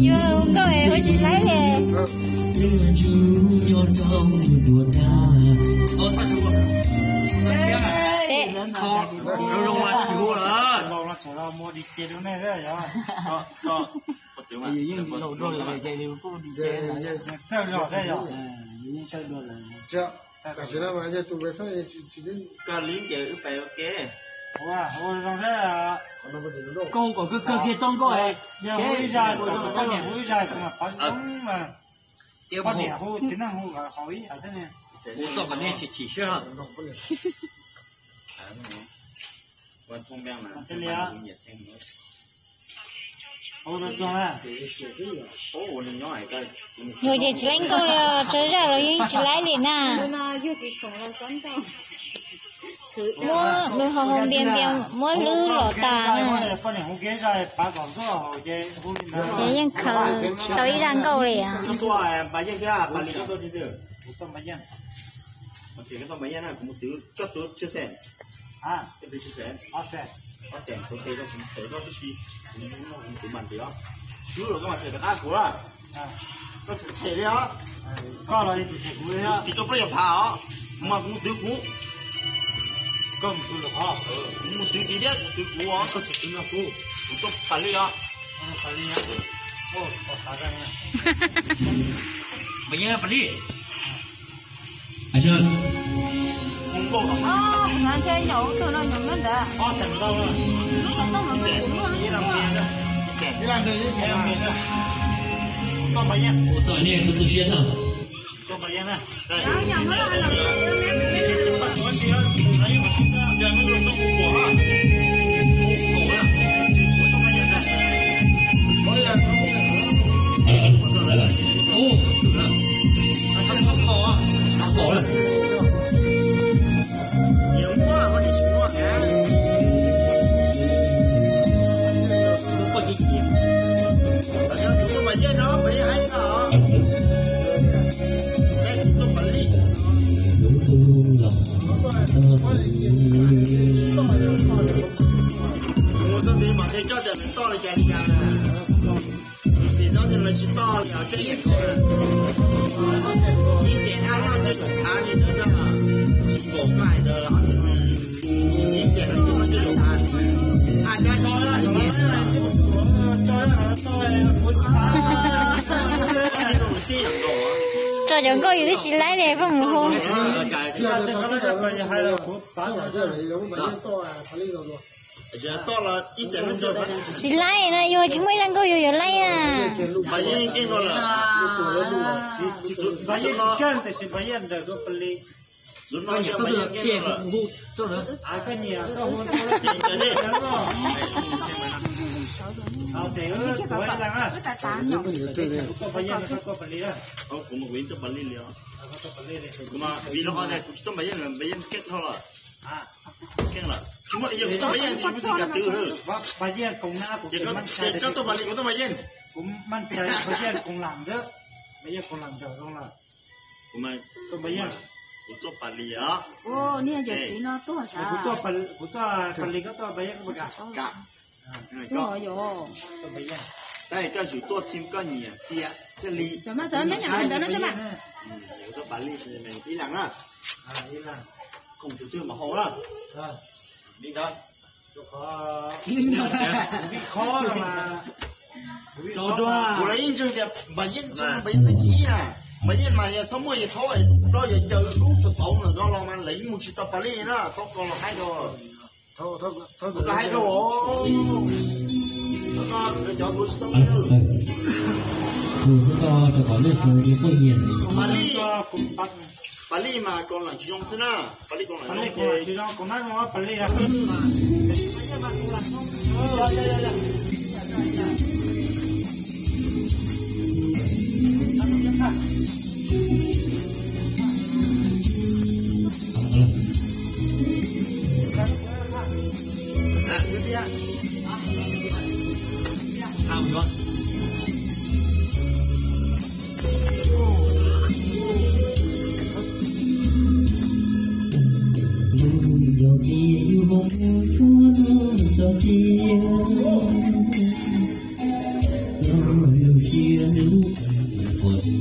Yus nkauj es hu tsis laib li. Peb. Koj li ces wb pais ua ke. Koj hu kom kawg kawg kiag tau nkauj. Hu ib zaj, hu ib zaj, hu ib zaj, hu mas pov zoo mas. Poj niam hu, txiv neej hu kom haum ib yam thiab ne. Hu txoj kom nej chim chim siab. Hu zoo zoo na. Yus ces tsis laib nkauj li, tso zaj los yeej tsis laib li na. Muab nws ho hau npias npias muab hlwb los tas na. Ces yeej khaws tsis tau ib zaj nkauj li. Koj los tis tau plaub caug phav os, mas kuv twv kuv. Koj mus twv lawm os, kuv mus twv tis thiab kuv twv kuv os, koj tsis twv no kuv, kuv tuaj pam li os. Pam li. Mus txog tid mas qhia coj tias lawv toj li cas li cas na. Sim no ces lawv tsis toj li os, ib xees ab loj twb lawm thav li ntawd xwb, tsis pom fais ntawd los ib tiam no twb lawm thav, ab cab ib xees. Tso cov nkauj yus twb tsis laib li, poj mus hu. Tsis laib na, yus tsis muaj ib zaj nkauj yus yuav laib na. Kuv tsis tuaj npam yeej, npam yeej keej dhau lawm. Tsis muaj, yog kuv tuaj npam yeej tsis muaj tus kav twv. Ces koj tuaj npam li kuv tuaj npam yeej. Kuv tuaj npam li os. Kuv tuaj npam li koj tuaj npam yeej. Tab koj tsum tuaj thim koj nyiam xiam thiaj li. Kuv tuaj npam li ib leeg na. Koom tus twg mas haus na. Li ntawd. Kuv los yeej ntseeg tias npam yeej tsis, npam yeej tsis ib na. Npam yeej mas yog txhob muaj yog thaub, rau yog caw lub tau tauv no los mas lawv yeej mus tsis tau pas li na, tau kos los haib rau. Kos haib rau. Cov tus tsis tau. Tus xwb tau rau kom nej sawv nti quaj nyias. Pas li, pas li mas koom lawm tsis zoo xwb na. Pas li koom lawm tsis zoo, koom na zoo pas li. Yus yog tias yus los mus tshuab txog cia, yog lub siab nws puas